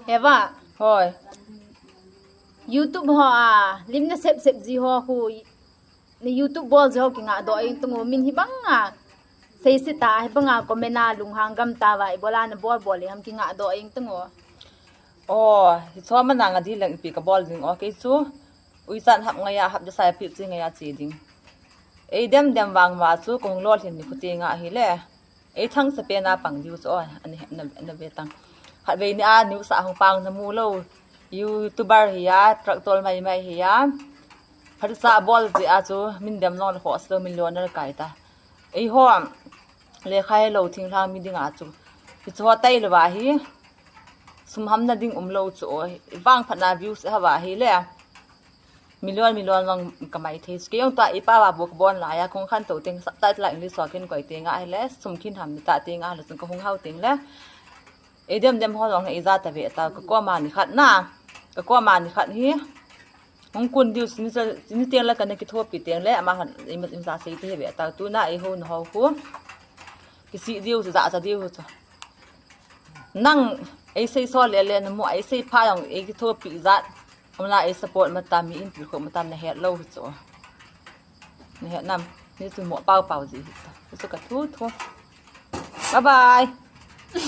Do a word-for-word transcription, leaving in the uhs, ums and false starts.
Heva. Hoi. YouTube ho a, lim nasep sep ji ho khu, ni YouTube bol ji ho kingah doh ing tung o, min hibang a. Sei se ta, hibang a comment a lunghang gam ta va, ibola nabol bol e ham kingah doh ing tung o. O, hiche a manang a di leng ipi kabol ding o, kei chu. Uichat hap ngai a, hap desa a pip chi ngai a chi ding. Ei dem dem vang va chu, kong lolhin ni khu ti nga hile. Ei thangsa pen a pang diu chu, o, ani, na, na ve tang. Khatvei ni a, news a hung pang namu lou. YouTuber hi a, tractor mai mai hi a. Phatsa bol ji a chu, min dem nong le khoh silo, min lo na kai ta. Ei ho, lekha lou thinglhang mi ding a chu. Hiche ho tai lou va hi. Sum hamna ding um lou chu o. Vang phat na views ha va hile. Million, million vang kamai thei. Kei jong tua ipa va bol kabol lai a, kong khantou teng, subtitle la English ho kin koi teng a hile. Sum kin ham ni ta teng a hile, chun kahung hao teng le. Ei dem dem ho jong ei ja ta ve ta, ka koma ni khat na. Ka koma ni khat hi. Hung kun diu, ni teng le kana kithopi teng le, ama khan, ima, ima sei te ve ta, tuna ei ho na ho khu. Kisi diu, ja ja diu chu. Nang, ei sei so le le, namu, ei sei pha jong, ei kithopi jat. Amna ei support mata mi in til kho mata nahet lou chu. Nahet nam, ni chu mo pau pau ji. Chu ka thu thu. Bye bye.